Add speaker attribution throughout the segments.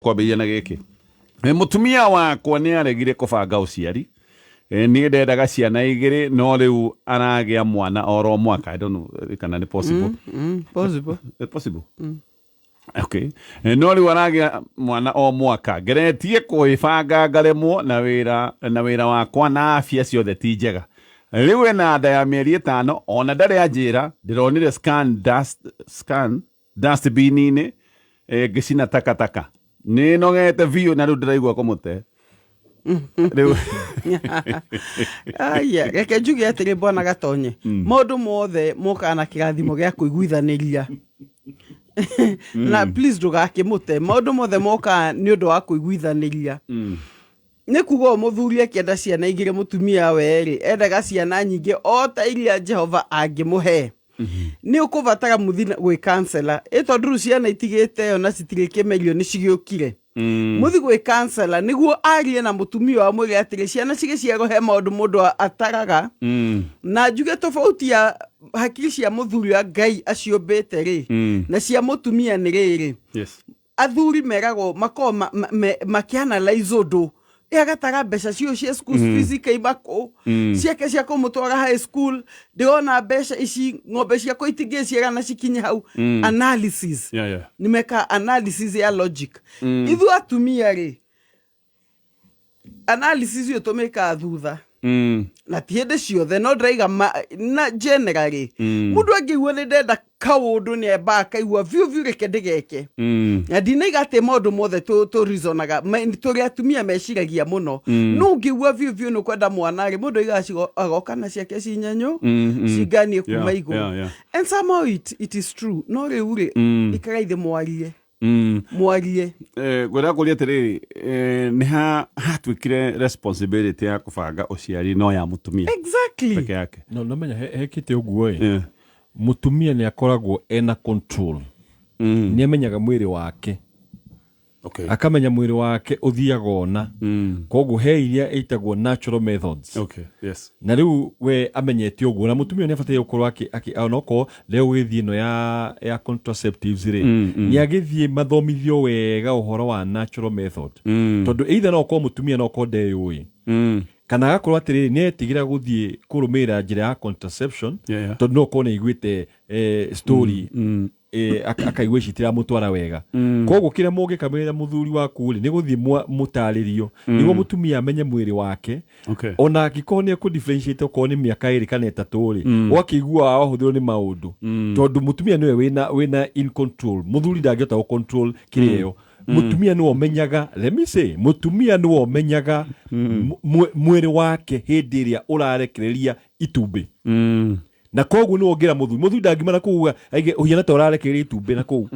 Speaker 1: Kwambĩrĩria na gĩkĩ. Mũtumia wakwa nĩ aregire kũbanga ũciari. Niĩ ndendaga ciana igĩrĩ no rĩu aragĩa mwana oro mwaka. I don't know kana nĩ possible.
Speaker 2: Possible.
Speaker 1: Possible. Okay. No rĩu aragĩa mwana o mwaka. Ngeretie kwĩbanga ngaremwo na wĩra na wĩra wakwa na afya ciothe ti njega. Rĩu ena nda ya mĩeri 5 ona ndarĩ anjĩra. Ndĩronire scan dust scan dustbin-inĩ ngĩcina takataka. Nĩ nogete biũ na rĩu ndĩraigua kũmũte. Rĩu
Speaker 2: Aya, reke njuge atĩrĩ bwana Gatonye, maũndũ mothe mokaga na kĩrathimo gĩa kũiguithanĩria. Na please ndũgakĩmũte, maũndũ mothe mokaga nĩ ũndũ wa kũiguithanĩria. Nĩ kuga ũũ mũthuri akĩenda ciana igĩrĩ mũtumia we-rĩ, endaga ciana nyingĩ o ta iria Jehova angĩmũhe. Nĩ ũkũbatara mũthiĩ gwĩ counselor. Ĩ tondũ rĩu ciana itigĩte ĩyo na citirĩ kĩmerio nĩ cigĩũkire. Mũthiĩ gwĩ counselor nĩguo arie na mũtumia ũyũ amwĩre atĩrĩ ciana cigĩciarwo he maũndũ mũndũ ataraga. Na njuge tofauti ya hakiri cia mũthuri ũrĩa Ngai aciũmbĩte rĩ, na cia mũtumia nĩ rĩrĩ. Athuri meragwo makoragwo makĩanalyze ũndũ ĩ agatara mbeca cio cia school fees ikaima kũ ciake cia kũmũtwara high school ndĩrona mbeca ici ng'ombe ciakwa itingĩciara na cikinye hau analysis. Nĩ mekaga analysis ya logic. Ithuĩ atumia rĩ, analysis ĩyo tũmĩkaga thutha na ti hĩndĩ ciothe no ndĩraiga na generally mũndũ angĩigua nĩ ndenda kaũndũ nĩ ambaga akaigua biũ biũ reke ndĩgeke. Na ndinaiga atĩ maũndũ mothe tũ reasonaga, tũrĩ atumia meciragia mũno. No ũngĩigua biũ biũ nĩ ũkwenda mwana rĩ, mũndũ aigaga agoka na ciake cinyenyũ, cinganie kuma igũrũ. And somehow it is true. No rĩu rĩ, ikarai thĩ mwarie. Mwarie.
Speaker 1: Ngwenda kũria atĩrĩrĩ, nĩ hatuĩkire responsibility ya kũbanga ũciari no ya mũtumia peke yake?
Speaker 3: No, no menya hekĩte ũguo ĩ. Mũtumia nĩ akoragwo ena control. Nĩ amenyaga mwĩrĩ wake. Akamenya mwĩrĩ wake ũthiaga ona. Koguo he iria ĩtagwo natural methods. Na rĩu we amenyete ũguo, na mũtumia nĩ abataire gũkorwo onokorwo ndegũgĩthiĩ ĩno ya contraceptives rĩ, nĩ agĩthiĩ mathomithio wega ũhoro wa natural method. Tondũ either no ũkorwo mũtumia no ũkorwo ndeyũĩ. Kana agakorwo atĩrĩrĩ, nĩ etigĩra gũthiĩ kũrũmĩrĩra njĩra ya contraception, tondũ no ũkorwo nĩ aiguĩte story, akaigua ici itiramũtwara wega. Koguo kĩrĩa mũngĩka mwĩra mũthuri waku rĩ, nĩ gũthiĩ mũtarĩrio, nĩguo mũtumia amenye mwĩrĩ wake. Ona angĩkorwo nĩ ekũ differentiate okorwo nĩ mĩaka 2 kana 3 rĩ, ũgakĩigua wahũthĩrwo nĩ maũndũ. Tondũ mũtumia nĩwe wĩna in control, mũthuri ndangĩhota gũ control kĩrĩa ĩyo. Mũtumia nĩwe ũmenyaga, let me say, mũtumia nĩwe ũmenyaga mwĩrĩ wake hĩndĩ ĩrĩa ũrarekereria itumbĩ. Na koguo nĩwe ũngĩra mũthuri, mũthuri ndangĩuma na kũu aige ũhiana ta ũrarekereria itumbĩ na kũu.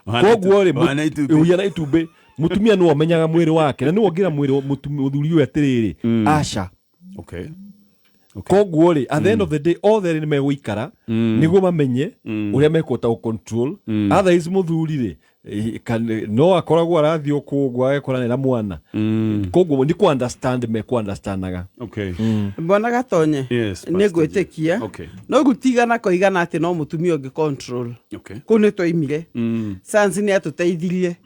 Speaker 3: Koguo rĩ,
Speaker 1: Ũhana itumbĩ.
Speaker 3: ũhiana itumbĩ. Mũtumia nĩwe ũmenyaga mwĩrĩ wake, na nĩwe ũngĩra mwĩrĩ mũthuri ũyũ atĩrĩrĩ, aca. Koguo rĩ, at the end of the day, othe erĩ nĩmegũikara, nĩguo mamenye ũrĩa mekũhota gũ control. Otherwise mũthuri rĩ, no akoragwo arathiĩ o kũu ũguo agekora na mwana. Koguo nĩ kũ understand mekũ understandaga.
Speaker 2: Bwana Gatonye,
Speaker 1: Yes,
Speaker 2: nĩ
Speaker 1: Pastor J.
Speaker 2: ngwĩtĩkia. No rĩu tigana koigana atĩ no mũtumia ũngĩ control. Kũu nĩ twaimire. Science nĩ yatũteithirie.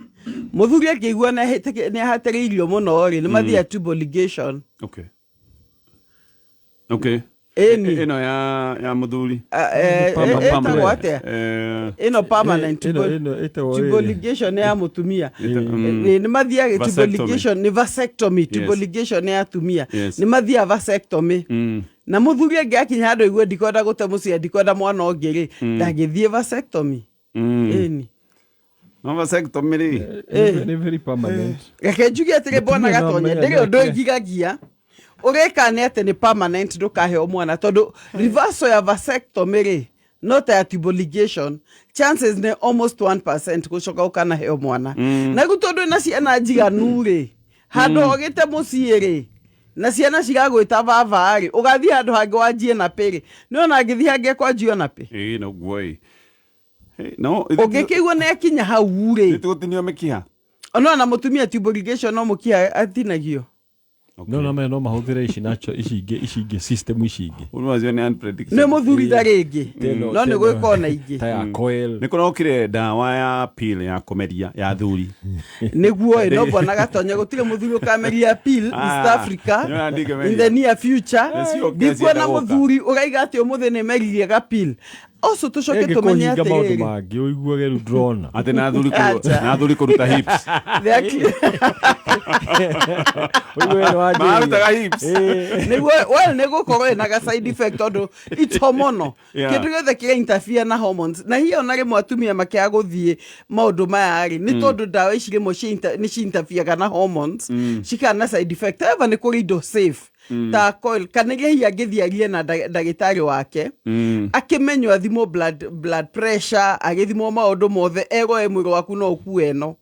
Speaker 2: Mũthuri akĩigua nĩ ahatĩrĩirio mũno rĩ, nĩ mathiaga tubal ligation. Ĩni.
Speaker 1: Ĩno ya mũthuri.
Speaker 2: Ĩtagwo atĩa? Ĩno permanent
Speaker 3: Ĩno, ĩno ĩtagwo
Speaker 2: tubal
Speaker 3: rĩrĩ.
Speaker 2: ligation ya mũtumia. Nĩ mathiaga tubal
Speaker 1: Vasectomy.
Speaker 2: ligation, nĩ vasectomy, tubal ligation ya atumia. Nĩ mathiaga vasectomy. Na mũthuri angĩakinya handũ aigue ndikwenda gũte mũciĩ, ndikwenda mwana ũngĩ rĩ, ndangĩthiĩ vasectomy. Ĩni.
Speaker 1: No vasectomy rĩ.
Speaker 3: Nĩ very permanent.
Speaker 2: Reke njuge atĩrĩ bwana
Speaker 3: Mũtumia no
Speaker 2: Gatonye,
Speaker 3: amenye
Speaker 2: ndĩrĩ ũndũ
Speaker 3: nake.
Speaker 2: ĩngigagia. Ũreka nĩ atĩ nĩ permanent ndũkaheo mwana, tondũ reversal ya vasectomy rĩ, no ta ya tubal ligation, chances nĩ almost 1% gũcoka ũkanaheo mwana. Na rĩu tondũ wĩna ciana njiganu rĩ, handũ hogĩte mũciĩ rĩ, na ciana cigagwĩta baba rĩ, ũgathiĩ handũ hangĩ wanjie na pĩ rĩ, nĩ ona angĩthiĩ hangĩ ekwanjia ona pĩ.
Speaker 1: Ĩĩ, noguo ĩ. Hey, no,
Speaker 2: Ũngĩkĩigua nĩ akinya hau rĩ.
Speaker 1: Nĩ tũgũtinio mĩkiha.
Speaker 2: No na mũtumia tubal ligation no mũkiha atinagio.
Speaker 3: No no no mahũthĩre ici nacho ici ingĩ, ici ingĩ, system ici ingĩ.
Speaker 1: Ũndũ wacio nĩ unpredictable.
Speaker 2: Nĩ mũthuri ta rĩngĩ.
Speaker 3: Teno-
Speaker 2: No nĩ
Speaker 3: teno-
Speaker 2: gwĩka ona ingĩ.
Speaker 3: Ta ya coil.
Speaker 1: Nĩ kũrokire ndawa ya pill ya kũmeria ya thuri.
Speaker 2: Nĩguo ĩ, no Bwana Gatonye gũtirĩ mũthuri ũkameria pill East
Speaker 1: Ah,
Speaker 2: Africa
Speaker 1: nĩona ndingĩmeria.
Speaker 2: in the near future.
Speaker 1: Nĩcio
Speaker 2: Ndikuona
Speaker 1: cienda gũka.
Speaker 2: mũthuri ũraiga atĩ ũmũthĩ nĩ meririe ga pill. Also tũcoke tũmenye
Speaker 3: Ĩngĩkũhinga maũndũ
Speaker 2: atĩrĩrĩ.
Speaker 3: mangĩ ũiguage rĩu ndũrona.
Speaker 1: Atĩ na thuri kũru-
Speaker 2: Acha.
Speaker 1: na thuri kũruta hips.
Speaker 3: Ũigue nĩ wanjĩrĩria.
Speaker 1: Marutaga hips.
Speaker 2: Nĩguo, well, nĩ gũkorwo ĩna ga side effect tondũ it's hormonal. Kĩndũ gĩothe kĩra interfere na hormones, na hiyo ona rĩmwe atumia makĩaga gũthiĩ maũndũ maya rĩ, nĩ tondũ ndawa ici rĩmwe nĩ ci-interferega na hormones, cikana side effect. However, nĩ kũrĩ indo safe ta coil, kana iria hihi angĩthiĩ arie na ndagĩtarĩ wake, akĩmenywo, athimwo blood pressure, agĩthimwo maũndũ mothe, erwo e mwĩrĩ waku no ũkue ĩno,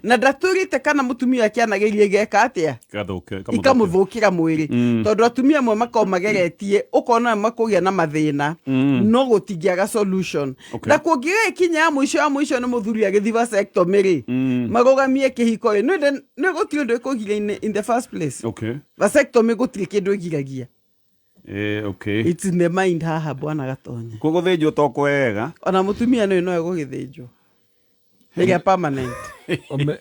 Speaker 2: na ndatwĩrĩte kana mũtumia akĩanageria igeka atĩa.
Speaker 1: Gathũke- kamũthũkĩra.
Speaker 2: Ikamũthũkĩra mwĩrĩ, tondũ atumia amwe makoragwo mageretie, ũkona makũgĩa na mathĩna, no gũtingĩaga solution. Na kũngĩgĩkinya ya mũico ya mũico nĩ mũthuri agĩthiĩ vasectomy rĩ, marũgamie kĩhiko rĩ, nĩ gũtirĩ ũndũ ĩkũgiria in the first place. Vasectomy gũtirĩ kĩndũ ĩgiragia. It's in the mind haha, Bwana Gatonye.
Speaker 1: Kũgũthĩnjwo to kwega.
Speaker 2: Ona mũtumia nĩ no egũgĩthĩnjwo ĩrĩa permanent.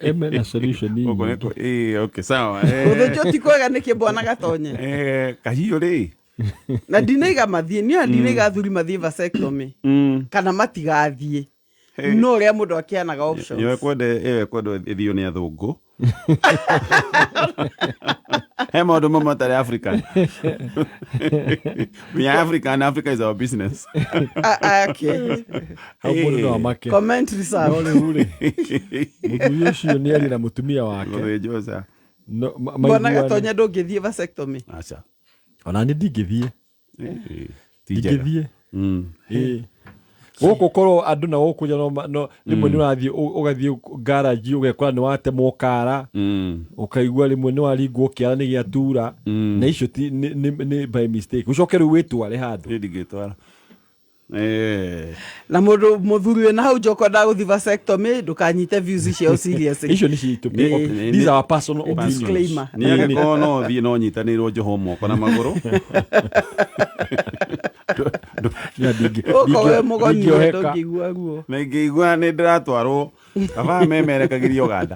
Speaker 3: Eme na solution
Speaker 1: Gũkũ
Speaker 3: nyingĩ.
Speaker 1: Okay, sawa.
Speaker 2: Gũthĩnjwo ti kwega nĩkĩ, Bwana Gatonye?
Speaker 1: Kahiũ rĩ.
Speaker 2: Na ndinaiga mathiĩ, niĩ ndinaiga athuri mathiĩ vasectomy kana matigathiĩ, no ũrĩa mũndũ akĩanaga options.
Speaker 1: Ĩyo ĩkwenda, ĩyo ĩkwendwo ĩthio nĩ athũngũ. He maũndũ mamwe matarĩ African. We are African, Africa is our business.
Speaker 2: Ah, ah, okay.
Speaker 3: Hau mũndũ no amake.
Speaker 2: Comment
Speaker 3: No
Speaker 2: reserved.
Speaker 3: rĩu rĩ, mũthuri ũcio nĩ arie na mũtumia wake.
Speaker 1: Gũthĩnjwo ca.
Speaker 3: No,
Speaker 2: Bwana
Speaker 3: maiguane.
Speaker 2: Gatonye, ndũngĩthiĩ vasectomy?
Speaker 1: Aca.
Speaker 3: Ona nĩ ndingĩthiĩ.
Speaker 1: Ti njega.
Speaker 3: Ndingĩthiĩ. Ĩĩ. Gũkũ korwo andũ na gũkũ nja no rĩmwe nĩ ũrathiĩ ũgathiĩ garage ũgekora nĩ watemwo kara, ũkaigua rĩmwe nĩ waringwo kĩara nĩ gĩatura, na icio ti nĩ by mistake, ũcoke rĩu wĩtware handũ.
Speaker 1: Niĩ ndingĩtwara.
Speaker 2: Na mũndũ mũthuri wĩna hau nja ũkwendaga gũthiĩ vasectomy, ndũkanyite views ciao seriously.
Speaker 3: Icio nĩ citũ. These are our personal opinions.
Speaker 2: Disclaimer.
Speaker 1: Niĩ angĩkorwo no thiĩ no nyitanĩirwo njohwo moko na magũrũ.
Speaker 2: Ũkorwo wĩ mũgoni
Speaker 3: Ndingĩoheka.
Speaker 2: ndũngĩigua ruo.
Speaker 1: Na ingĩigua nĩ ndĩratwarwo kaba memerekagĩria Ũganda,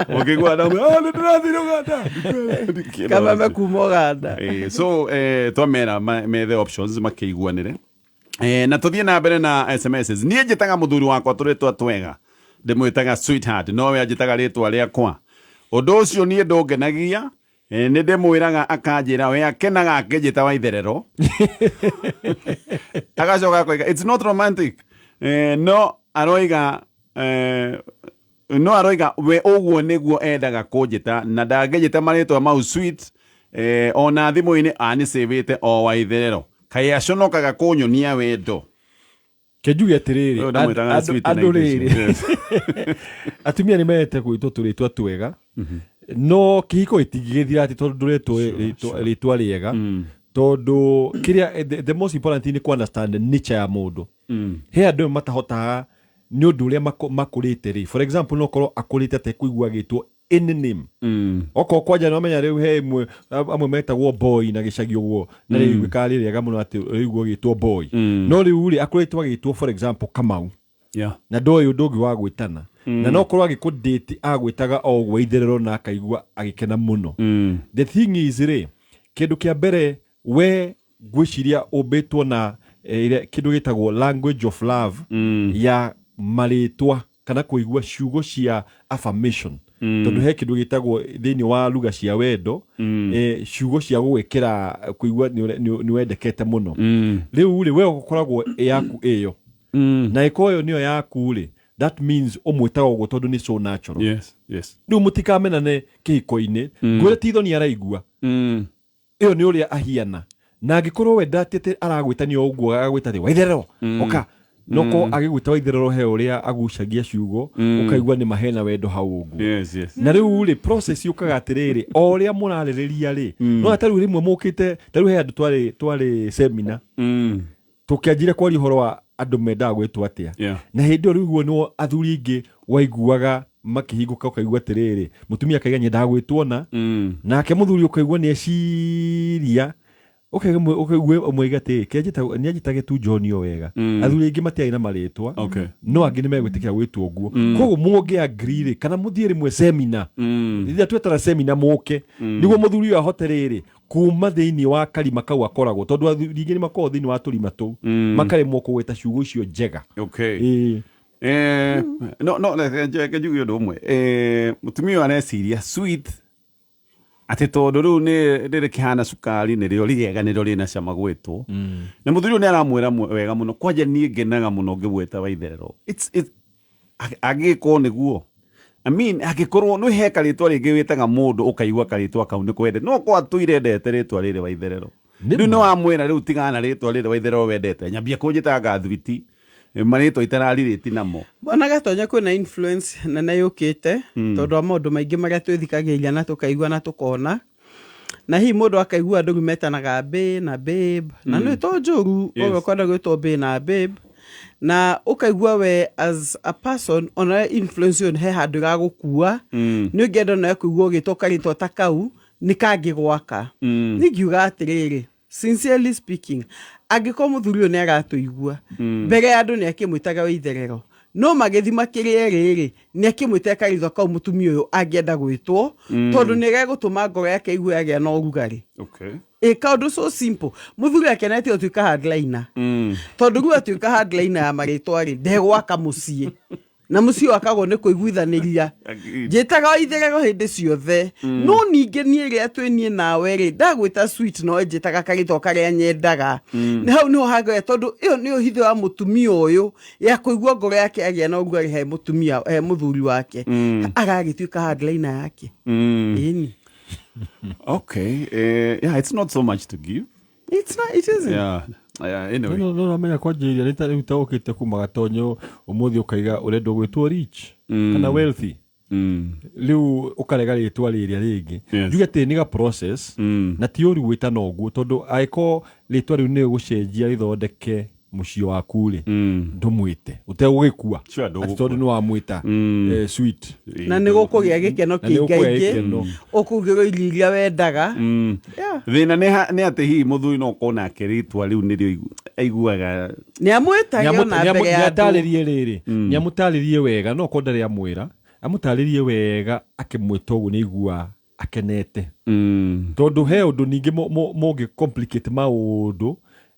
Speaker 1: ũngĩigua ndauga, "Ah, nĩ ndĩrathire Ũganda."
Speaker 2: Kameme kuma Ũganda.
Speaker 1: So twamera methe options makĩiguanĩre. Na tũthiĩ na mbere na SMSs. Niĩ njĩtaga mũthuri wakwa tũrĩtwa twega, ndĩmwĩtaga sweetheart, nowe anjĩtaga rĩtwa rĩakwa. Ũndũ ũcio niĩ ndũngenagia. Nĩ ndĩmwĩraga akanjĩra we akenaga akĩnjĩta Waitherero, agacoka akoiga it's not romantic. No aroiga we ũguo nĩguo endaga kũnjĩta na ndangĩnjĩta marĩtwa mau sweet. Ona thimũ-inĩ anicĩvĩte o Waitherero, kaĩ aconokaga kũnyonia wendo.
Speaker 3: Kenjuge atĩrĩrĩ,
Speaker 1: Ũyũ ndamwĩtaga sweet na
Speaker 3: andũ
Speaker 1: indo icio.
Speaker 3: rĩrĩ, atumia nĩ mendete gwĩtwo tũrĩtwa twega, no kĩhiko gĩtingĩgĩthira atĩ tondũ ndũretwo rĩtwa rĩega, tondũ kĩrĩa the most important thing nĩ kũ understand nature ya mũndũ. He andũ amwe matahotaga nĩ ũndũ ũrĩa makũrĩte rĩ. For example, no korwo akũrĩte atekũigua agĩtwo any name. Okorwo kwanja nĩ wamenya rĩu he ĩmwe amwe metagwo boy na gĩcagi ũguo, na rĩu ĩkaga rĩ rĩega mũno atĩ rĩu agĩtwo boy, no rĩu rĩ akũrĩtwo agĩtwo, for example, Kamau, na ndoĩ ũndũ ũngĩ wa gwĩtana, na no korwo agĩkũ-date agwĩtaga o ũguo Itherero na akaigua agĩkena mũno. The thing is rĩ, kĩndũ kĩa mbere we ngwĩciria ũmbĩtwo na kĩndũ gĩtagwo language of love ya marĩtwa kana kũigua ciugo cia affirmation, tondũ he kĩndũ gĩtagwo thĩinĩ wa lugha cia wendo, ciugo cia gũgwĩkĩra kũigua nĩ wendekete mũno. Rĩu rĩ, we ũkoragwo ĩ yaku ĩyo, na ĩkorwo ĩyo nĩyo yaku rĩ, that means ũmwĩtaga ũguo tondũ nĩ so natural. Rĩu mũtikamenane kĩhiko-inĩ, ngwĩre titho nĩ araigua ĩyo nĩ ũrĩa ahiana, na angĩkorwo we ndatĩte aragwĩtania o ũguo, agagwĩta atĩ Waitherero oka, no ko agĩgwĩta Waitherero he ũrĩa agucagia ciugo, ũkaigua nĩ mahena wendo hau ũguo. Na rĩu rĩ, process yũkaga atĩrĩrĩ, o ũrĩa mũrarĩrĩria rĩ, no ta rĩu rĩmwe mũkĩte, ta rĩu he andũ twarĩ seminar, tũkĩanjire kwaria ũhoro wa andũ mendaga gwĩtwo atĩa, na hĩndĩ ĩyo rĩu guo nĩo athuri aingĩ waiguaga. Makĩhingũka, ũkaigua atĩrĩrĩ, mũtumia akaiga nyendaga gwĩtwo na nake mũthuri ũkaigua nĩ eciria, ũkaigua ũmwe atĩ nĩ anjĩtage tu John o wega. Athuri aingĩ matiarĩ na marĩtwa, no angĩ nĩ megwĩtĩkĩra gwĩtwo ũguo. Koguo mũngĩ agree rĩ, kana mũthiĩ rĩmwe semina, rĩrĩa twetana semina, mũke nĩguo mũthuri ũyũ ahote rĩrĩ kuma thĩinĩ wa karima kau akoragwo, tondũ athuri aingĩ nĩ makoragwo thĩinĩ wa tũrima tũu, makaremwo kũgweta ciugo icio njega.
Speaker 1: Okay. No reke njuge ũndũ ũmwe. Mũtumia ũyũ areciria sweet atĩ tondũ rĩu nĩ rĩrĩ kĩhana cukari, nĩrĩo rĩega, nĩrĩo rĩna cama gwĩtwo. Na mũthuri ũyũ nĩ aramwĩra wega mũno, kwanja niĩ ngenaga mũno ngĩgwĩta Waitherero. Angĩgĩkorwo nĩguo, I mean, angĩkorwo nĩ he karĩtwa rĩngĩ wĩtaga mũndũ ũkaigua karĩtwa kau nĩ kwende, no kwa tũire ndete rĩtwa rĩrĩ Waitherero. Rĩu nĩ wamwĩra rĩu tigana na rĩtwa rĩrĩ Waitherero wendete, nyambia kũnjĩtanga thwiti, marĩtwa itararirĩti namo.
Speaker 2: Bwana Gatonya, kwĩna influence nene yũkĩte tondũ wa maũndũ maingĩ marĩa twĩthikagĩrĩria na tũkaigua na tũkona, na hihi mũndũ akaigua andũ rĩu metanaga bae na babe, na nĩ to njũru. Ũguo kwenda gwĩtwo bae na babe, na ũkaigua we as a person ona influence ĩyo he handũ ĩragũkua, nĩ ũngĩenda onawe kũigua ũgĩtwo karĩtwa ta kau nĩ kangĩgwaka. Ningiuga atĩrĩrĩ, sincerely speaking, angĩkorwo mũthuri ũyũ nĩ aratũigua, mbere ya andũ nĩ akĩmwĩtaga Waitherero, no magĩthi makĩrĩa rĩrĩ nĩ akĩmwĩta karĩtwa kau mũtumia ũyũ angĩenda gwĩtwo, tondũ nĩ gegũtũma ngoro yake igue yagĩa na ũrugarĩ. Ĩ kaũndũ so simple, mũthuri akenete ũtuĩka hardliner, tondũ rĩu atuĩka hardliner ya marĩtwa rĩ, ndegwaka mũciĩ, na mũciĩ wakagwo nĩ kũiguithanĩria. Njĩtaga Waitherero hĩndĩ ciothe, no ningĩ niĩ rĩrĩa twĩ niĩ nawe rĩ, ndagwĩta sweet, no njĩtaga karĩtwa karĩa nyendaga. Nĩ hau nĩho hangĩoya, tondũ ĩyo nĩyo hitho ya mũtumia ũyũ ya kũigua ngoro yake agĩa na ũrugarĩ he mũtumia, he mũthuri wake, aragĩtuĩka hardliner yake. Ĩni.
Speaker 1: Okay. Yeah, it's not so much to give.
Speaker 2: It's not, it isn't.
Speaker 1: Yeah, anyway.
Speaker 3: No ramenya kwanjĩrĩria nĩ ta rĩu ta ũkĩte kuma Gatonyo ũmũthĩ, ũkaiga ũrenda gwĩtwo rich kana wealthy, rĩu ũkarega rĩtwa rĩrĩa rĩngĩ. Njuge atĩ nĩ ga process, na ti ũru gwĩtana ũguo, tondũ angĩkorwo rĩtwa rĩu nĩ gũcenjia rĩthondeke mũciĩ waku rĩ, ndũmwĩte ũtegũgĩkua.
Speaker 1: Sure,
Speaker 3: atĩ tondũ nĩ wamwĩta sweet.
Speaker 2: Na nĩ gũkũgĩa gĩkeno
Speaker 3: Na nĩ gũkũgĩa
Speaker 2: kĩingaingĩ,
Speaker 3: gĩkeno.
Speaker 2: ũkũgĩrwo irio iria wendaga. Yeah.
Speaker 1: Thĩna nĩ atĩ hihi mũthuri no ũkorwo nake rĩtwa rĩu nĩrĩo aiguaga.
Speaker 2: Nĩ amwĩtage ona mbere ya andũ.
Speaker 3: Nĩatarĩrie rĩrĩ, nĩamũtarĩrie wega, no korwo ndarĩ amwĩra, amũtarĩrie wega, akĩmwĩta ũguo nĩ aigua akenete, tondũ he ũndũ ningĩ mũngĩ complicate maũndũ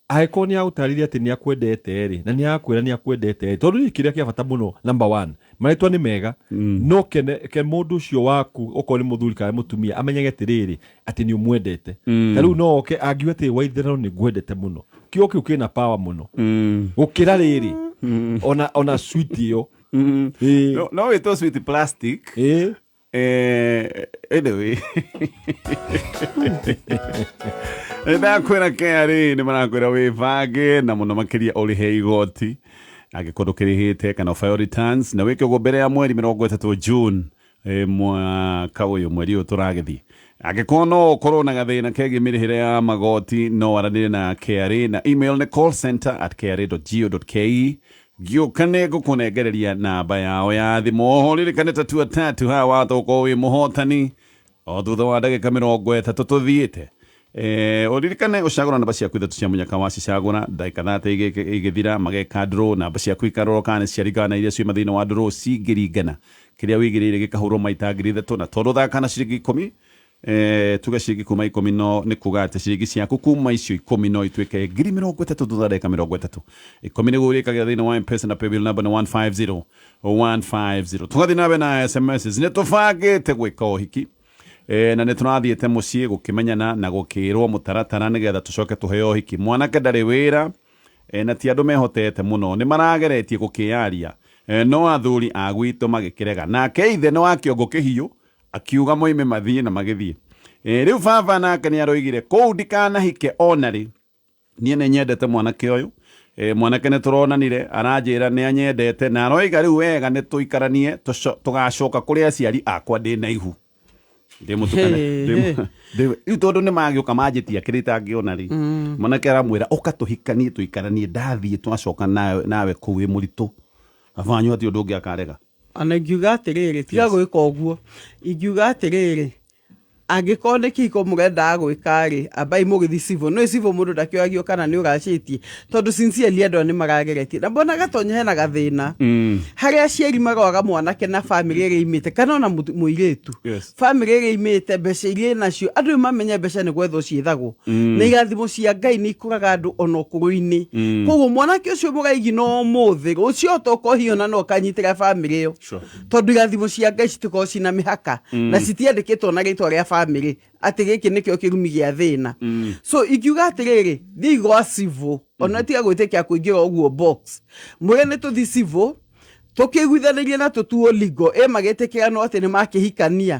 Speaker 3: angĩkorwo nĩ agũtarĩria atĩ nĩ akwendete rĩ, na nĩ akwĩra nĩ akwendete rĩ, tondũ niĩ kĩrĩa kĩa bata mũno, number one, marĩtwa nĩ mega, no kene ke mũndũ ũcio waku, okorwo nĩ mũthuri kana mũtumia, amenyage atĩrĩrĩ atĩ nĩ ũmwendete. Ta rĩu no oke angiuga atĩ Waitherero nĩ ngwendete mũno, kĩo kĩu kĩna power mũno gũkĩra rĩrĩ ona sweet ĩyo. Ĩĩ.
Speaker 1: No wĩtwo sweet plastic. Anyway, ndakwĩra KRA nĩ marakwĩra wĩbange na mũno makĩria ũrĩhe igoti angĩkorwo ndũkĩrĩhĩte kana file returns, na wĩke ũguo mbere ya mweri 30 June, mwaka ũyũ, mweri ũyũ tũragĩthiĩ. Angĩkorwo no ũkorwo na gathĩna kegiĩ mĩrĩhĩre ya magoti, no waranĩrie na KRA na email nĩ callcenter@kra.go.ke. Ngĩũka nĩ ngũkũnengereria namba yao ya thimũ. Oho ririkane tatua tatu haha watho ũkorwo wĩ mũhotani o thutha wa ndagĩka 30 tũthiĩte. Ũririkane ũcagũra namba ciaku ithatũ cia mũnyaka, wacicagũra ndagĩka 30 igĩthira mageka draw, namba ciaku ikarorwo kana nĩ ciaringana na iria ciuma thĩinĩ wa draw. Cingĩringana, kĩrĩa wĩigĩrĩire gĩkahũrwo maita 3000, na tondũ thaka na ciringi 10, tuge ciringi kuma 10, no nĩ kuga atĩ ciringi ciaku kuma icio 10 no ituĩke 30,000 thutha wa ndagĩka 30. 10 nĩguo ũrĩkagĩra thĩinĩ wa Mpesa, na paybill number nĩ 150 150. Tũgathiĩ na mbere na SMS. Nĩ tũbangĩte gwĩka ũhiki, na nĩ tũrathiĩte mũciĩ gũkĩmenyana na gũkĩrwo mũtaratara nĩgetha tũcoke tũheo ũhiki. Mwanake ndarĩ wĩra, na ti andũ mehotete mũno, nĩ marageretie gũkĩaria, no athuri a gwitũ magĩkĩrega, nake ithe nĩ wa kĩongo kĩhiũ akiuga moime mathiĩ na magĩthiĩ. Rĩu baba nake nĩ aroigire kũu ndikanahike ona rĩ. Niĩ nĩ nyendete mwanake ũyũ. Mwanake nĩ tũronanire, aranjĩra nĩ anyendete na aroiga rĩu wega nĩ tũikaranie, tũgacoka kũrĩ aciari akwa ndĩ na ihu ndĩ mũtukane. Rĩu tondũ nĩ magĩũka manjĩtia kĩrĩa itangĩona rĩ, mwanake aramwĩra ũka tũhikanie tũikaranie, ndathiĩ twacoka nawe kũu wĩ mũritũ abanyu, hatirĩ ũndũ ũngĩ akarega.
Speaker 2: Ona ingiuga atĩrĩrĩ, tiga gwĩka ũguo, ingiuga atĩrĩrĩ, angĩkorwo nĩ kĩhiko mũrendaga gwĩka rĩ, ambai mũgĩthiĩ civil. Nĩ civil mũndũ ndakĩũragio kana nĩ ũracĩtie, tondũ sincerely andũ aya nĩ marageretie. Na mbona Gatonye hena gathĩna harĩa aciari marwaga mwanake na bamĩrĩ ĩrĩa imĩte, kana ona mũirĩtu. Bamĩrĩ ĩrĩa imĩte, mbeca iria ĩnacio, andũ rĩu mamenye mbeca nĩ gwethwo ciethagwo. Na irathimo cia Ngai nĩ ikũraga andũ ona ũkũrũ-inĩ. Koguo mwanake ũcio mũraigi no ũmũthĩ, rũciũ tokohio na no ũkanyitĩra bamĩrĩ ĩyo. Tondũ irathimo cia Ngai citikoragwo cina mĩhaka, na citiandĩkĩtwo na rĩtwa rĩa bamĩrĩ atĩ gĩkĩ nĩkĩo kĩrumi gĩa thĩna. So ingiuga atĩrĩrĩ, thiĩ gwa civil, ona tiga gwĩtĩkia kũingĩra ũguo box. Mwĩre nĩ tũthiĩ civil, tũkĩiguithanĩrie na tũtuo legal, ĩ magĩtĩkĩranwo atĩ nĩ makĩhikania.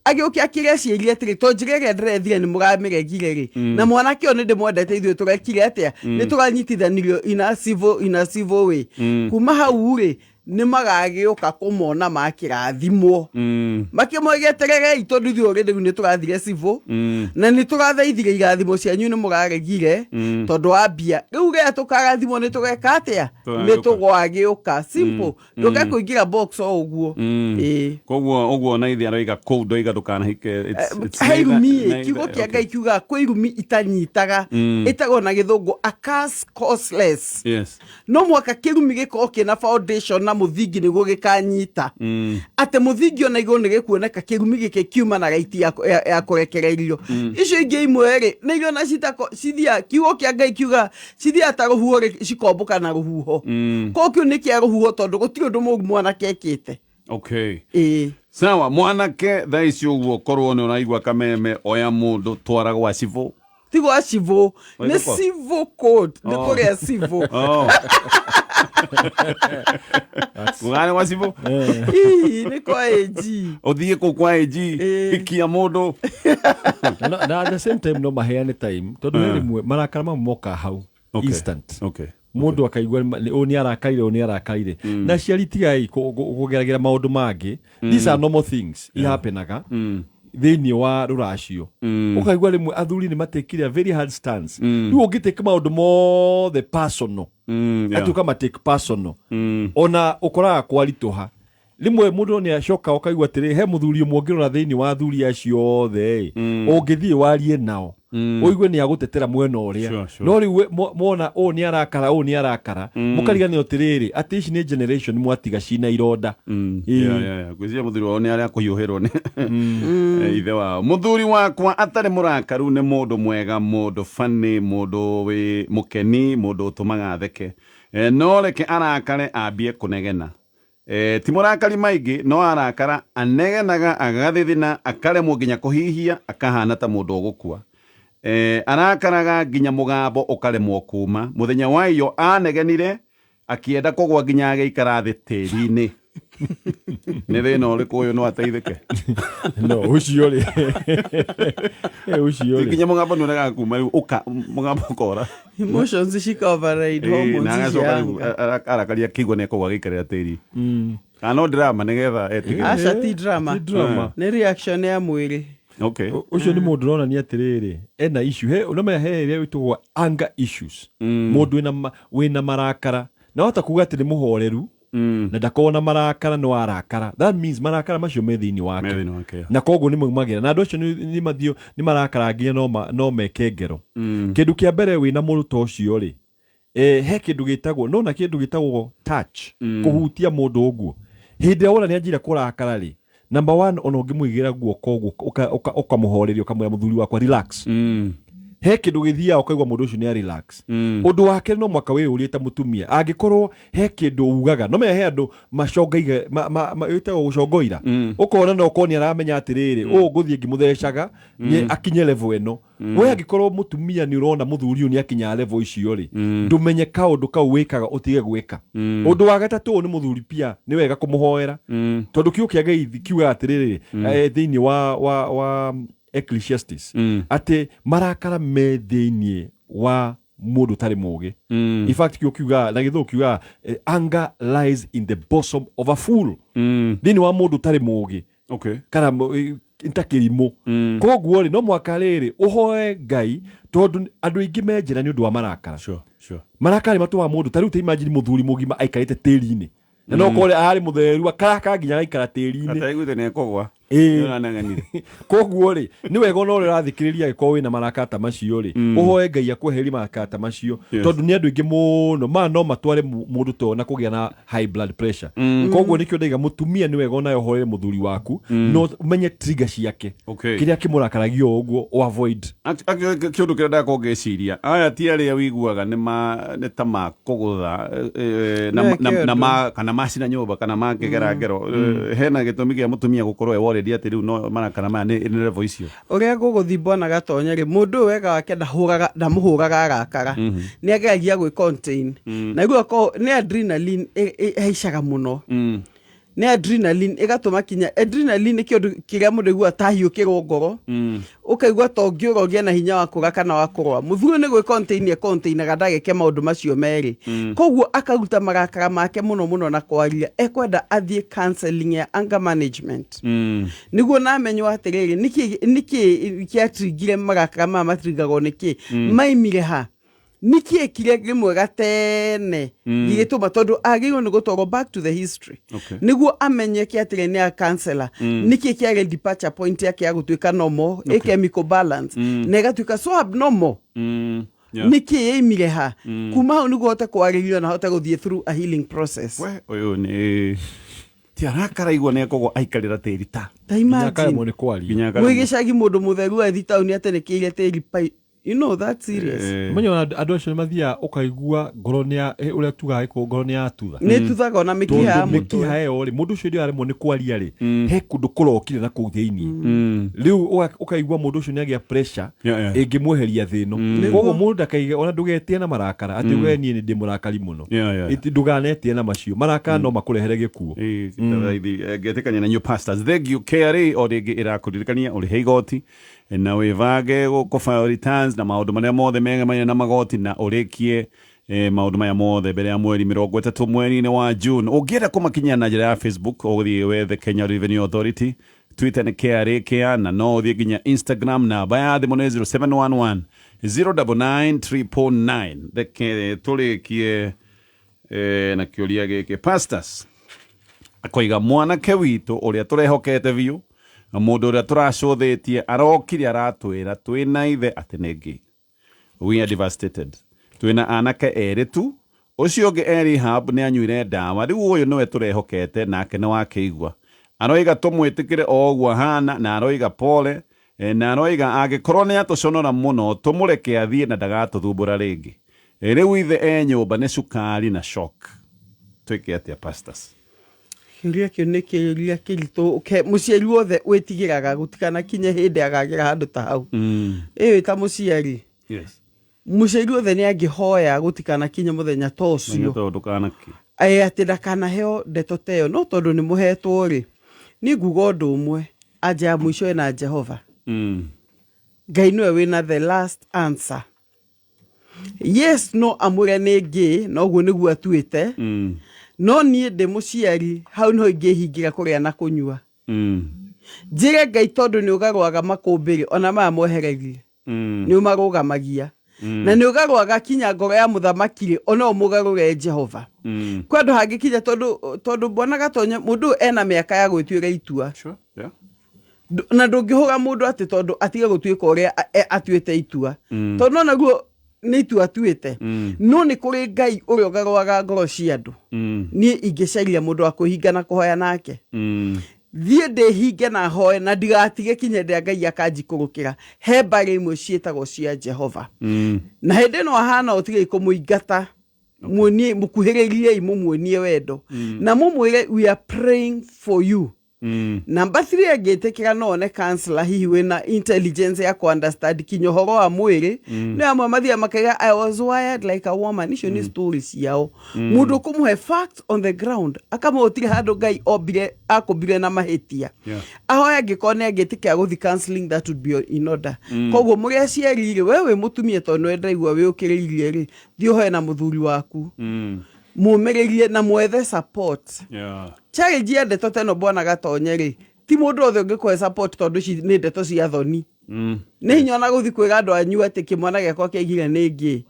Speaker 2: Agĩũke akĩre aciari atĩrĩ, to njĩra ĩrĩa ndĩrethire nĩ mũramĩregire rĩ, na mwanake ũyũ nĩ ndĩmwendete, ithuĩ tũrekire atĩa, nĩ tũranyitithanirio in a civil way. Kuma hau rĩ, nĩ magagĩũka kũmona makĩrathimwo. Makĩmwegetererei, tondũ ithuĩ already rĩu nĩ tũrathire civil, na nĩ tũrathaithire irathimo cianyu nĩ mũraregire tondũ wa mbia. Rĩu rĩrĩa tũkarathimwo nĩ tũgeka atĩa? Nĩ tũgwagĩũka. Simple. Ndũke kũingĩra box o ũguo. Ĩĩ.
Speaker 1: Koguo ũguo na ithe aroiga kũu ndoiga ndũkanahike. It's
Speaker 2: He irumi ĩ, kiugo kĩa Ngai kiugaga kwĩ irumi itanyitaga, ĩtagwo na gĩthũngũ a curse causeless. No mwaka kĩrumi gĩkorwo kĩna foundation na mũthingi nĩguo gĩkanyita. Atĩ mũthingi ona igũrũ nĩ gĩkuoneka kĩrumi gĩkĩ kiuma na raiti ya kũrekererio. Icio ingĩ imwe rĩ, nĩ iria ona citako, cithiaga, kiugo kĩa Ngai kiugaga cithiaga ta rũhuho rĩ, cikombũka na rũhuho. Koguo kĩu nĩ kĩa rũhuho tondũ gũtirĩ ũndũ mũũru mwanake ekĩte. Ĩĩ.
Speaker 1: Sawa, mwanake thaa ici ũguo korwo nĩ ũraigua kameme, oya mũndũ twara gwa cibũ.
Speaker 2: Ti gwa cibũ, nĩ civil code, nĩ kũrĩa civil.
Speaker 1: Gũgane gwa cibũ?
Speaker 2: Ii, nĩ kwa AG.
Speaker 1: Ũthiĩ kũu kwa AG, hikia mũndũ.
Speaker 3: Na at the same time no maheane time, tondũ he rĩmwe marakara mamwe moka hau instant. Mũndũ akaigua ũyũ nĩ arakarire, ũyũ nĩ arakarire. Na aciari tigai kũgeragĩra maũndũ mangĩ. These are normal things ihapenaga thĩinĩ wa rũracio. Ũkaigua rĩmwe athuri nĩ matekire a very hard stance. Rĩu ũngĩtake maũndũ mothe personal, atĩ ũkamatake personal, ona ũkoraga kwaritũha. Rĩmwe mũndũ nĩ acoka ũkaigua atĩrĩ, he mũthuri ũmwe ũngĩrora thĩinĩ wa athuri acio othe ĩ, ũngĩthiĩ warie nao, ũigue nĩ agũtetera mwena ũrĩa. No rĩu mwona ũũ nĩ arakara, ũũ nĩ arakara, mũkariganĩrwo atĩrĩrĩ, atĩ ici nĩ generation mwatiga cina ironda. Ĩĩ.
Speaker 1: Ngwĩciria mũthuri wao nĩ arĩa kũhiũhĩrwo nĩ ithe wao. Mũthuri wakwa atarĩ mũrakaru nĩ mũndũ mwega, mũndũ funny, mũndũ wĩ mũkeni, mũndũ ũtũmaga theke. No reke arakare ambie kũnegena. Ti mũrakari maingĩ, no arakara anegenaga, agathithina, akaremwo nginya kũhihia, akahana ta mũndũ ũgũkua. Arakaraga nginya mũgambo ũkaremwo kuma. Mũthenya wa iyo anegenire akĩenda kũgwa nginya agĩikara thĩ tĩri-inĩ. Nĩ thĩna ũrĩkũ ũyũ no ateithĩke?
Speaker 3: No, ũcio rĩ. Ũcio rĩ.
Speaker 1: Nginya mũgambo nĩ ũregaga kuma rĩu, ũka, mũgambo ũkora.
Speaker 2: Emotions cika override hormones
Speaker 1: Na agacoka
Speaker 2: cia
Speaker 1: rĩu,
Speaker 2: anga.
Speaker 1: arakaria akĩigua nĩ ekũgwa agĩikarĩra tĩri. Kana no drama nĩgetha etigĩre.
Speaker 2: Aca, ti drama.
Speaker 3: Ti drama.
Speaker 2: Nĩ reaction ya mwĩrĩ.
Speaker 3: Ũcio nĩ mũndũ ũronania atĩrĩrĩ, ena issue. He, ũramenya he ĩrĩa ĩtagwo anger issues. Mũndũ wĩna marakara. Na wahota kuga atĩ nĩ mũhoreru, na ndakoragwo na marakara, no arakara. That means marakara macio me thĩinĩ wake.
Speaker 1: Me thĩinĩ wake, yeah.
Speaker 3: Na koguo nĩ maumagĩra. Na andũ acio nĩ mathiũ, nĩ marakara nginya no meke ngero. Kĩndũ kĩa mbere wĩna mũndũ ta ũcio rĩ, he kĩndũ gĩtagwo, no na kĩndũ gĩtagwo touch, kũhutia mũndũ ũguo. Hĩndĩ ĩrĩa wona nĩ anjĩra kũrakara rĩ, number one, ona ũngĩmũigĩra guoko ũguo, ũkamũhoreria, ũkamwĩra mũthuri wakwa relax. He kĩndũ gĩthiaga ũkaigua mũndũ ũcio nĩ a relax. Ũndũ wa kerĩ no mwaka wĩyũrie ta mũtumia, angĩkorwo he kĩndũ ugaga, no menya he andũ macongaire, ĩtagwo gũcongoira. Ũkona no ũkorwo nĩ aramenya atĩrĩrĩ, ũũ ngũthiĩ ngĩmũthecaga, nĩ akinye level ĩno. We angĩkorwo mũtumia nĩ ũrona mũthuri ũyũ nĩ akinyaga level icio rĩ, ndũmenye kaũndũ kau wĩkaga ũtige gwĩka. Ũndũ wa gatatũ, ũyũ nĩ mũthuri pia, nĩ wega kũmũhoera. Tondũ kiugo kĩa Ngai kiugaga atĩrĩrĩ, thĩinĩ wa Ecclesiastes, atĩ marakara me thĩinĩ wa mũndũ ũtarĩ mũgĩ. In fact, kiugo kiugaga, na gĩthũngũ kiugaga, anger lies in the bosom of a fool. Thĩinĩ wa mũndũ ũtarĩ mũgĩ. Kana ta kĩrimũ. Koguo rĩ, no mwaka rĩrĩ ũhoe Ngai, tondũ andũ aingĩ me njĩra nĩ ũndũ wa marakara. Marakara nĩ matũmaga mũndũ, ta rĩu ta imagine mũthuri mũgima aikarĩte tĩri-inĩ. Na no kore ararĩ mũtheru akaraka nginya agaikara tĩri-inĩ.
Speaker 1: Ataiguĩte nĩ ekũgwa.
Speaker 3: Ĩĩ.
Speaker 1: Nĩũraneng'anire.
Speaker 3: Koguo rĩ, nĩ wega ona ũrĩa ũrathikĩrĩria angĩkorwo wĩna marakara ta macio rĩ, ũhoe Ngai akweherie marakara ta macio.
Speaker 1: Yes.
Speaker 3: Tondũ nĩ andũ aingĩ mũno ma no matware mũndũ ta ũyũ na kũgĩa na high blood pressure. Koguo nĩkĩo ndaiga mũtumia nĩ wega onawe ũhoere mũthuri waku, no ũmenye trigger ciake.
Speaker 1: Okay.
Speaker 3: Kĩrĩa kĩmũrakaragia o ũguo o avoid.
Speaker 1: Actually, kĩũndũ kĩrĩa ndakorwo ngĩciria, aya ti arĩa wĩiguaga nĩ ma nĩ ta makũgũtha na,
Speaker 2: Nĩwe
Speaker 1: na, na
Speaker 2: kĩũndũ.
Speaker 1: ma, kana macina nyũmba kana makĩgera ngero. Hena gĩtũmi kĩa mũtumia gũkorwo e worried atĩ rĩu no marakara maya nĩ level icio.
Speaker 2: Ũrĩa ngũgũthiĩ bwana Gatonye rĩ, mũndũ ũyũ wega wake ndamũhũraga arakara, nĩ ageragia gwĩ contain, na rĩu akorwo nĩ adrenaline ĩhaicaga mũno, nĩ adrenaline ĩgatũma kinya adrenaline nĩ kĩũndũ kĩrĩa mũndũ aiguaga ta ahiũkĩrwo ngoro, ũkaigua ta ũngĩũra ũgĩe na hinya wa kũra kana wa kũrũa. Mũthuri ũyũ nĩ gwĩ contain e containaga ndageke maũndũ macio merĩ, koguo akaruta marakara make mũno mũno na kwaria. Ekwenda athiĩ counseling ya anger management, nĩguo namenywo atĩrĩrĩ, nĩkĩ kĩatrigire marakara maya, matrigagwo nĩkĩ, maimire ha, nĩkĩ kire rĩmwe gatene gĩgĩtũma, tondũ agĩrĩirwo nĩ gũtwarwo back to the history, nĩguo amenyeke atĩrĩ nĩ a counselor nĩkĩ kĩarĩ departure point yake ya gũtuĩka normal, ĩ chemical balance na ĩgatuĩka so abnormal, nĩkĩ yaimire ha. Kuma hau nĩguo hote kwarĩrio na hote gũthiĩ through a healing process.
Speaker 1: We ũyũ nĩ ti arakara igua nĩ ekũgwa aikarĩra tĩri ta
Speaker 2: Ta
Speaker 3: Nginya
Speaker 2: imagine
Speaker 3: akaremwo nĩ kwaria.
Speaker 1: Nginya akaremwo.
Speaker 2: Mwĩ gĩcagi mũndũ mũtheru athi taũni atenekĩire tĩri pai, you know that's serious.
Speaker 3: Ũmenye ona andũ acio nĩ mathiaga ũkaigua ngoro nĩ ya ũrĩa tugaga gĩkũyũ ngoro nĩ yatutha.
Speaker 2: Nĩ tuthaga ona mĩkiha ya
Speaker 3: Tondũ
Speaker 2: mũtwe.
Speaker 3: mĩkiha ĩyo rĩ, mũndũ ũcio rĩrĩa aremwo nĩ kwaria rĩ, he kũndũ kũrokire na kũu thĩinĩ, rĩu ũkaigua mũndũ ũcio nĩ agĩa pressure ĩngĩmweheria thĩ ĩno. Koguo mũndũ ndakaige ona ndũgetĩe na marakara atĩ uge niĩ nĩ ndĩ mũrakari mũno. Ndũkanetĩe na macio marakara, no makũrehere gĩkuũ.
Speaker 1: Ngetĩkania na new pastors. Thank you. KRA o rĩngĩ ĩrakũririkania ũrĩhe igoti na wĩbange gũ file returns na maũndũ marĩa mothe megemainie na magoti, na ũrĩkie maũndũ maya mothe mbere ya mweri 30 mweri-inĩ wa June. Ũngĩenda kũmakinyia na njĩra ya Facebook, ũgũthiĩ wethe Kenya Revenue Authority, Twitter nĩ KRA KEA, na no ũthiĩ nginya Instagram. Namba ya thimũ nĩ 0711 099 999. Reke tũrĩkie na kĩũria gĩkĩ, pastors. Akoiga mwanake witũ ũrĩa tũrehokete biũ na mũndũ ũrĩa tũracũthĩtie arokire aratwĩra twĩna ithe atĩ nĩ gay. We are devastated. Twĩna anake erĩ tu, ũcio ũngĩ e rehab nĩ anyuire ndawa. Rĩu ũyũ nĩwe tũrehokete nake nĩ wakĩigua aroiga tũmwĩtĩkĩre o ũguo ahana, na aroiga pole, na aroiga angĩkorwo nĩ atũconora mũno tũmũreke athiĩ na ndagatũthumbũra rĩngĩ. Rĩu ithe e nyũmba nĩ cukari na shock. Twĩke atĩa, pastors?
Speaker 2: Kĩũria kĩu nĩ kĩũria kĩritũ. Mũciari wothe wĩtigĩraga gũtikanakinye hĩndĩ agagĩra handũ ta hau. Ĩ wĩ ta mũciari, mũciari wothe nĩ angĩhoya gũtikanakinye mũthenya ta ũcio.
Speaker 1: Tondũ ndũkanaki
Speaker 2: Ĩ atĩ ndakanaheo ndeto ta ĩyo, no tondũ nĩ mũhetwo rĩ, niĩ nguga ũndũ ũmwe, anja ya mũico ĩna Jehova. Ngai nĩwe wĩna the last answer. Yes, no amwĩre nĩ ngĩ na ũguo nĩguo atuĩte, no niĩ ndĩ mũciari hau nĩho ingĩhingĩra kũrĩa na kũnyua, njĩre Ngai tondũ nĩ ũgarũaga makũmbĩrĩ ona maya mwehererie, nĩ ũmarũgamagia na nĩ ũgarũaga kinya ngoro ya mũthamaki rĩ, ona ũmũgarũre Jehova. Kwĩ andũ hangĩkinya tondũ bwana Gatonye, mũndũ ũyũ ena mĩaka ya gwĩtuĩra itua. Na ndũngĩhũra mũndũ atĩ tondũ atige gũtuĩka ũrĩa atuĩte itua, tondũ no naguo nĩ itua atuĩte, no nĩ kũrĩ Ngai ũrĩa ũgarũaga ngoro cia andũ. Niĩ ingĩcaria mũndũ wa kwĩhinga na kũhoya nake, thiĩ ndĩhinge na hoe na ndigatige kinya hĩndĩ ĩrĩa Ngai akanjikũrũkĩra. He mbarĩ imwe ciĩtagwo cia Jehova, na hĩndĩ ĩno ahana ũtigei kũmũingata, muonie, mũkuhĩrĩriei, mũmuonie wendo na mũmwĩre we are praying for you. Number 3, angĩtĩkĩra no one counselor hihi wĩna intelligence ya ku-understand kinya ũhoro wa mwĩrĩ. Nĩ amwe mathiaga makaiga "I was wired like a woman", icio nĩ story ciao. Mũndũ ũkũmũhe facts on the ground, akamũhe gũtirĩ handũ Ngai ombire akũmbire na mahĩtia. Ahoya angĩkorwo nĩ angĩtĩkĩra gũthi counseling, that would be in order. Koguo mũrĩ aciari rĩ, we wĩ mũtumia tondũ nĩwe ndĩraigua wĩũkĩrĩirie rĩ, thiĩ ũhoe na mũthuri waku, mũmĩrĩrie na mwethe support. Challenge ya ndeto ta ĩno, bwana Gatonye rĩ, ti mũndũ othe ũngĩkũhe support, tondũ ici nĩ ndeto cia thoni. Nĩ hinya ona gũthi kwĩra andũ anyu atĩ kĩmwana gĩakwa kĩaigire nĩ ngĩ.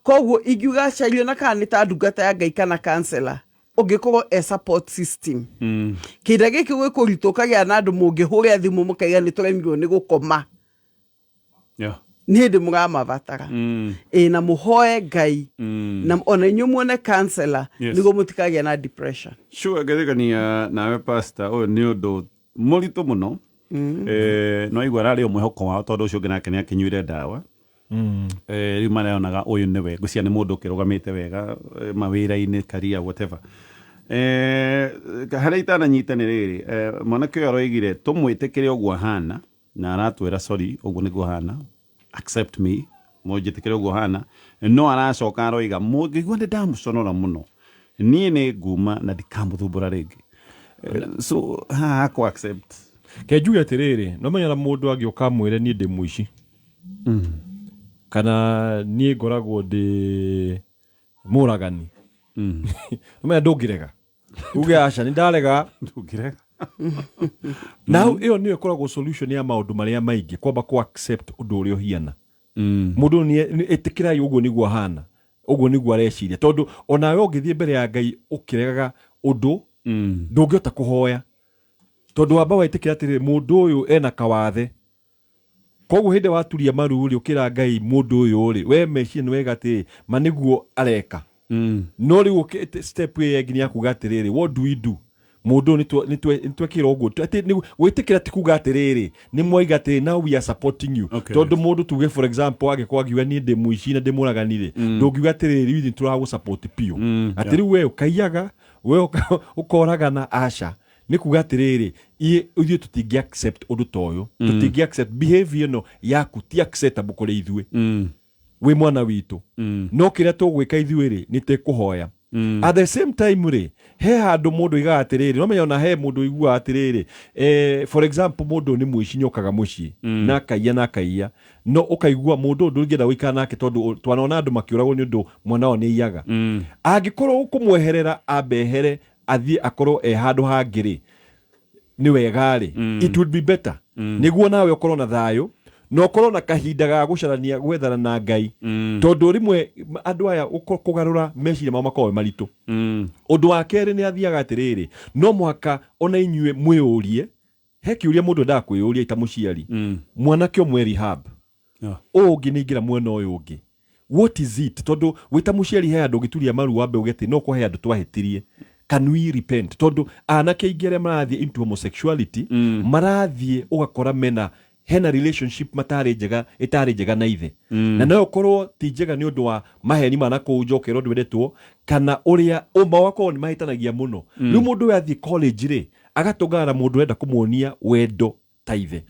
Speaker 2: Koguo ingiuga cario na kana nĩ ta ndungata ya Ngai kana counselor. Ũngĩkorwo e support system kĩhinda gĩkĩ gwĩ kũritũ, ũkagĩa na andũ mũngĩhũrĩa thimũ mũkaiga nĩ tũremirwo nĩ gũkoma, nĩ hĩndĩ mũramabatara. Ĩ na mũhoe Ngai na ona inyuĩ muone counselor nĩguo mũtikagĩa na depression.
Speaker 1: Sure, ngethekania nawe, pastor. Ũyũ nĩ ũndũ mũritũ mũno. No aigua ararĩ o mwĩhoko wao, tondũ ũcio ũngĩ nake nĩ akĩnyuire ndawa. Rĩu mareonaga ũyũ nĩwe ngwĩciria nĩ mũndũ ũkĩrũgamĩte wega, mawĩra-inĩ, career, whatever. Harĩa itananyita nĩ rĩrĩ, mwanake ũyũ aroigire tũmwĩtĩkĩre ũguo ahana, na aratwĩra sorry, ũguo nĩguo ahana, accept me, mũnjĩtĩkĩre ũguo hana. No aracoka aroiga mũngĩigua nĩ ndamũconora mũno, niĩ nĩ nguma na ndikamũthumbũra rĩngĩ. So haha kũ accept.
Speaker 3: Ke njuge atĩrĩrĩ, no menya na mũndũ angĩũka amwĩre niĩ ndĩ mũici kana niĩ ngoragwo ndĩ mũragani, no menya ndũngĩrega uge aca, nĩ ndarega.
Speaker 1: Ndũngĩrega.
Speaker 3: Na hau ĩyo nĩyo ĩkoragwo solution ya maũndũ marĩa maingĩ, kwamba ku accept ũndũ ũrĩa ũhiana. Mũndũ nĩ ĩtĩkĩrai ũguo nĩguo ahana, ũguo nĩguo areciria, tondũ onawe ũngĩthiĩ mbere ya Ngai ũkĩregaga ũndũ, ndũngĩhota kũhoya, tondũ wamba wetĩkĩra atĩrĩrĩ, mũndũ ũyũ ena kawathe. Koguo hĩndĩ waturia maru rĩ, ũkĩra Ngai mũndũ ũyũ rĩ, we meciria nĩ wega atĩrĩ ma nĩguo areka. No rĩu step ĩyo ĩngĩ nĩ ya kuga atĩrĩrĩ, what do we do? Mũndũ ũyũ nĩtwekĩra ũguo. Atĩ gwĩtĩkĩra ti kuga atĩrĩrĩ nĩ mwaiga atĩrĩ now we are supporting you. Tondũ mũndũ tuge, for example, angĩkorwo angiuga niĩ ndĩ mũici na ndĩ mũragani rĩ, ndũngiuga atĩrĩrĩ rĩu ithuĩ tũragũ support biũ, atĩ rĩu we ũkaiyaga, we ũkoragana. Aca, nĩ kuga atĩrĩrĩ ithuĩ tũtingĩ accept ũndũ ta ũyũ, tũtingĩ accept behavior ĩno yaku, ti acceptable kũrĩ ithuĩ wĩ mwana witũ. No kĩrĩa tũgwĩka ithuĩ rĩ, nĩ tĩkũhoya. At the same time rĩ, he handũ mũndũ aigaga atĩrĩrĩ, no menya ona he mũndũ ũiguaga atĩrĩrĩ, for example, mũndũ nĩ mũici, nĩokaga mũciĩ na akaiya na akaiya, no ũkaigua mũndũ ũyũ ndũngĩenda gũikara nake, tondũ twanona andũ makĩũragwo nĩ ũndũ mwana wao nĩ aiyaga. Angĩkorwo ũkũmweherera, ambe ehere athiĩ akorwo e handũ hangĩ rĩ, nĩ wega rĩ, it would be better, nĩguo nawe ũkorwo na thayũ na ũkorwo na kahinda ga gũcarania gwethana na Ngai, tondũ rĩmwe andũ aya kũgarũra meciria mao makoragwo me maritũ. Ũndũ wa kerĩ nĩ athiaga atĩrĩrĩ, no mũhaka ona inyuĩ mwĩyũrie, he kĩũria mũndũ endaga kwĩyũria ita mũciari, mwanake ũmwe rehab, ũũ ũngĩ nĩ ingĩra mwena ũyũ ũngĩ, what is it? Tondũ wĩta mũciari he handũ ũngĩturia maru wambe uge atĩ no kwa he handũ twahĩtirie, can we repent? Tondũ anake aingĩ arĩa marathiĩ into homosexuality, marathiĩ ũgakora mena hena relationship matarĩ njega, ĩtarĩ njega na ithe, na no ũkorwo ti njega nĩ ũndũ wa maheni ma nakũu nja, ũkerwo ndwendetwo, kana ũrĩa ũma wakorwo nĩ mahĩtanagia mũno. Rĩu mũndũ ũyũ athiĩ college rĩ, agatũngana na mũndũ ũrenda kũmuonia wendo ta ithe.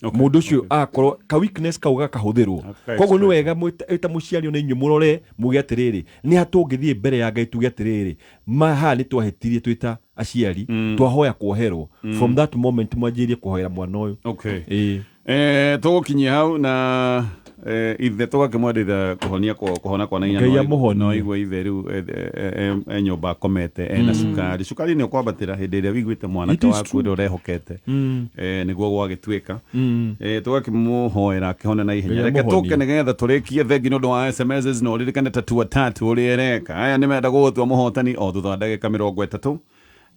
Speaker 3: Mũndũ ũcio agakorwo ka weakness kau gakahũthĩrwo. Koguo nĩ wega mwĩ ta mũciari ona inyuĩ mũrore muge atĩrĩrĩ, nĩ ha tũngĩthiĩ mbere ya Ngai tuge atĩrĩrĩ, ma haha nĩ twahĩtirie twĩ ta aciari, twahoya kuoherwo. From that moment mwanjĩrĩrie kũhoera mwana ũyũ. Ĩĩ.
Speaker 1: Tũgũkinyia hau na ithe tũgakĩmwendithia kũhonia kũhona kwa naihenya.
Speaker 3: Ngai amũhonie.
Speaker 1: No igua ithe rĩu e nyũmba akomete ena cukari. Cukari nĩ ũkwambatĩra hĩndĩ ĩrĩa wĩiguĩte mwanake
Speaker 3: It is
Speaker 1: waku
Speaker 3: true.
Speaker 1: ũrĩa ũrehokete. Nĩguo gwagĩtuĩka. Tũgakĩmũhoera akĩhone na ihenya.
Speaker 3: Ngai
Speaker 1: Reke
Speaker 3: amũhonie.
Speaker 1: tũke nĩgetha tũrĩkie thengi nĩ ũndũ wa SMSs, na ũririkane tatua tatu ũrĩa ĩreka. Aya nĩ menda gũgũtua mũhotani o thutha wa ndagĩka 30.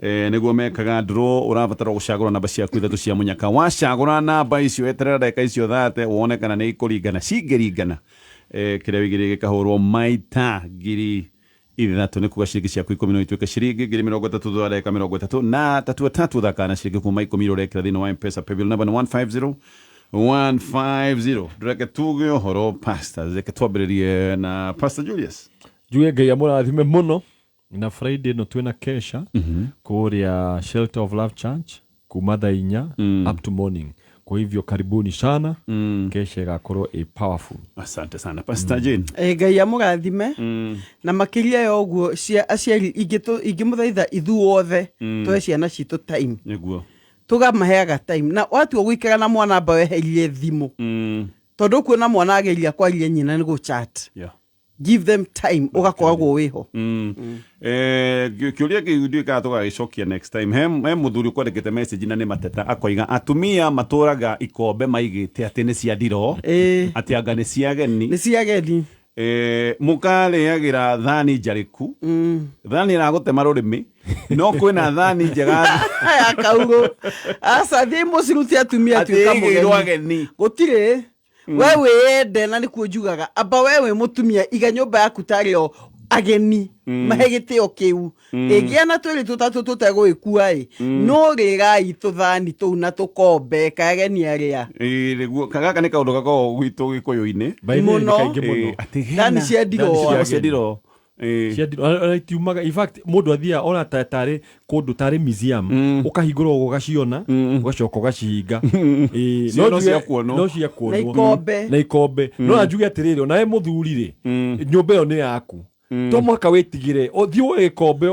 Speaker 1: Nĩguo mekaga draw, ũrabatara gũcagũra namba ciaku ithatũ cia mũnyaka. Wacagũra namba icio, eterera ndagĩka icio 30 wone kana nĩ ikũringana. Cingĩringana, kĩrĩa wĩigĩrĩire gĩkahũrwo maita 3,000, nĩ kuga ciringi ciaku 10 no ituĩke ciringi 30,000 thutha wa ndagĩka 30. Na tatua tatu ũthakaga na ciringi kuma 10 iria ũrekĩra thĩinĩ wa Mpesa paybill number nĩ 150 150. Ndũreke tuge ũhoro, pastor, reke twambĩrĩrie na Pastor Julius.
Speaker 3: Njuge Ngai amũrathime mũno, na Friday ĩno twĩna kesha kũrĩa Shelter of Love Church kuma thaa 4 up to morning. Kwa hivyo karibuni sana, kesha ĩgakorwo ĩ powerful.
Speaker 1: Asante sana, Pastor Jane.
Speaker 2: Ngai amũrathime na makĩria ya ũguo aciari ingĩmũthaitha ithuothe tũhe ciana citũ time, tũkamaheaga time, na watua gũikara na mwana amba weherie thimũ, tondũ ũkuona mwana ageria kwaria nyina nĩ gũ chat. Give them time, ũgakoragwo wĩho.
Speaker 1: Kĩũria kĩu ndiũĩ kana tũgagĩcokia next time. He mũthuri ũkwandĩkĩte message na nĩ mateta, akoiga atumia matũraga ikombe maigĩte atĩ nĩ cia ndiro, atĩ anga nĩ cia ageni.
Speaker 2: Nĩ cia ageni.
Speaker 1: Mũkarĩagĩra thani njarĩku, thani ĩragũtema rũrĩmĩ, no kwĩna thani njega
Speaker 2: ya kaurũ. Aca, thiĩ mũciruti atumia
Speaker 1: atĩ
Speaker 2: tuĩka
Speaker 1: ĩigĩirwo
Speaker 2: mũgeni.
Speaker 1: Ageni.
Speaker 2: Gũtirĩ we wĩyende, na nĩkuo njugaga amba we wĩ mũtumia iga nyũmba yaku tarĩ o ageni, mahe gĩtĩo kĩu. Ĩngĩa na twĩrĩ tũtatũ tũtegũgĩkua ĩ, no rĩrai tũthani tũu na tũkombe ka ageni arĩa.
Speaker 1: Ĩĩ, nĩguo. Gaka nĩ kaũndũ gakoragwo gwitũ gĩkũyũ-inĩ.
Speaker 3: By the way, nĩ
Speaker 2: Mũno.
Speaker 3: kaingĩ mũno.
Speaker 1: Atĩ hena
Speaker 2: Thani cia ndiroo.
Speaker 3: Thani
Speaker 1: cia ndiroo.
Speaker 3: Cia ndiroo. Ona itiumaga. In fact, mũndũ athiaga ona tarĩ kũndũ tarĩ museum, ũkahingũra ũguo ũgaciona, ũgacoka ũgacihinga. Ĩĩ,
Speaker 1: Cio no
Speaker 3: njuge-
Speaker 1: cia kuonwo.
Speaker 3: No cia kuonwo.
Speaker 2: Na ikombe.
Speaker 3: Na ikombe. No na njuge atĩrĩrĩ, onawe mũthuri rĩ, nyũmba ĩyo nĩ yaku, to mũhaka wĩtigĩre ũthiĩ woe gĩkombe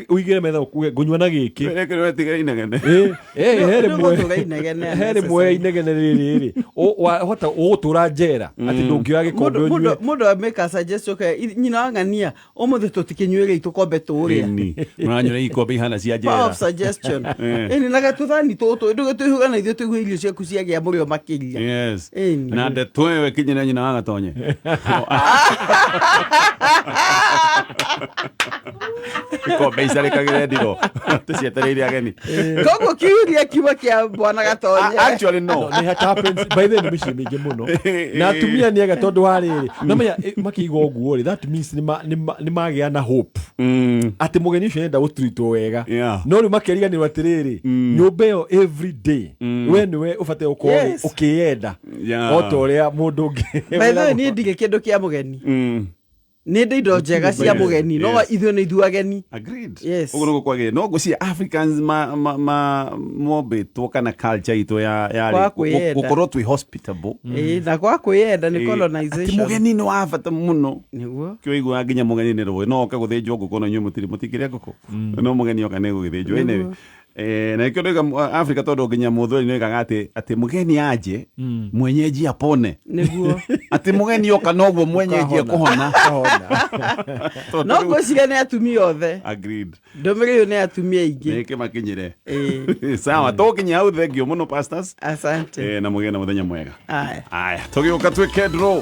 Speaker 3: ũigĩre metha ũkuge ngũnyua na gĩkĩ.
Speaker 1: Wetigĩra inegene.
Speaker 3: Ĩ, ĩ, he rĩmwe
Speaker 2: Nĩũgũtũra inegene
Speaker 3: he rĩmwe inegene rĩrĩ rĩ wahota ũgũtũra njera atĩ ndũngĩoya gĩkombe
Speaker 2: Mũndũ-
Speaker 3: ũnyue.
Speaker 2: Mũndũ amake a suggestion nyina wa ng'ania ũmũthĩ tũtikĩnyuĩre tũkombe tũrĩa.
Speaker 1: Ĩni. Mũranyuĩra ikombe ihana cia
Speaker 2: Power
Speaker 1: njera.
Speaker 2: of suggestion. Ĩni na gatũthani tũtũ ndũgĩtũihuga na ithuĩ tũigue irio ciaku ciagĩa mũrĩo makĩria.
Speaker 1: Yes.
Speaker 2: Ĩni.
Speaker 1: Na ndeto ĩyo ĩkinyĩre nyina wa Gatonye. Ikombe icarĩkagĩre ndiro tũcietereire ageni.
Speaker 2: Koguo kiuria kiuma kĩa bwana Gatonye.
Speaker 1: Actually, no.
Speaker 3: No, nĩ happens by the way, nĩ mĩciĩ mĩingĩ mũno na atumia nĩ ega tondũ wa rĩrĩ namenya makĩiga ũguo rĩ, that means nĩ magĩa na hope atĩ mũgeni ũcio nĩenda gũturitwo wega. No rĩu makeriganĩrwo atĩrĩrĩ, nyũmba ĩyo every day we nĩwe ũbataire gũkorwo ũkĩyenda o ta ũrĩa mũndũ ũngĩ.
Speaker 2: By the way, niĩ ndirĩ kĩndũ kĩa mũgeni. Nĩ ndĩ indo njega cia mũgeni, no ithuĩ nĩ ithuĩ ageni.
Speaker 1: Agreed.
Speaker 2: Yes.
Speaker 1: Ũguo nĩguo kwagĩrĩire. No ngwĩciria Africans ma mombĩtwo kana culture itũ ya yarĩ
Speaker 2: Kwa kwĩyenda.
Speaker 1: gũkorwo twĩ hospitable.
Speaker 2: Ĩĩ, na kwa kwĩyenda nĩ
Speaker 1: Atĩ
Speaker 2: colonization.
Speaker 1: mũgeni nĩ wa bata mũno.
Speaker 2: Nĩguo.
Speaker 1: Kĩwaiguaga nginya mũgeni nĩ rũĩ no oke gũthĩnjwo ngũkũ na inyuĩ mũtirĩ mũtikĩrĩa ngũkũ, no mũgeni oka nĩ gũgĩthĩnjwo. Anyway, na nĩkĩo ndauga Africa, tondũ nginya mũthuri nĩoigaga atĩ mũgeni aje mwenyeji apone.
Speaker 2: Nĩguo.
Speaker 1: Atĩ mũgeni oka noguo mwenyeji ekũhona. Tondũ
Speaker 2: No ngwĩciria nĩ atumia othe.
Speaker 1: Agreed.
Speaker 2: Ndũmĩrĩri ĩyo nĩ atumia aingĩ.
Speaker 1: Nĩ kĩmakinyĩre.
Speaker 2: Ĩĩ.
Speaker 1: Sawa, tũgũkinya hau. Thank you mũno, pastors.
Speaker 2: Asante.
Speaker 1: Na mũgĩe na mũthenya mwega.
Speaker 2: Aya.
Speaker 1: Aya, tũgĩũka twĩke draw.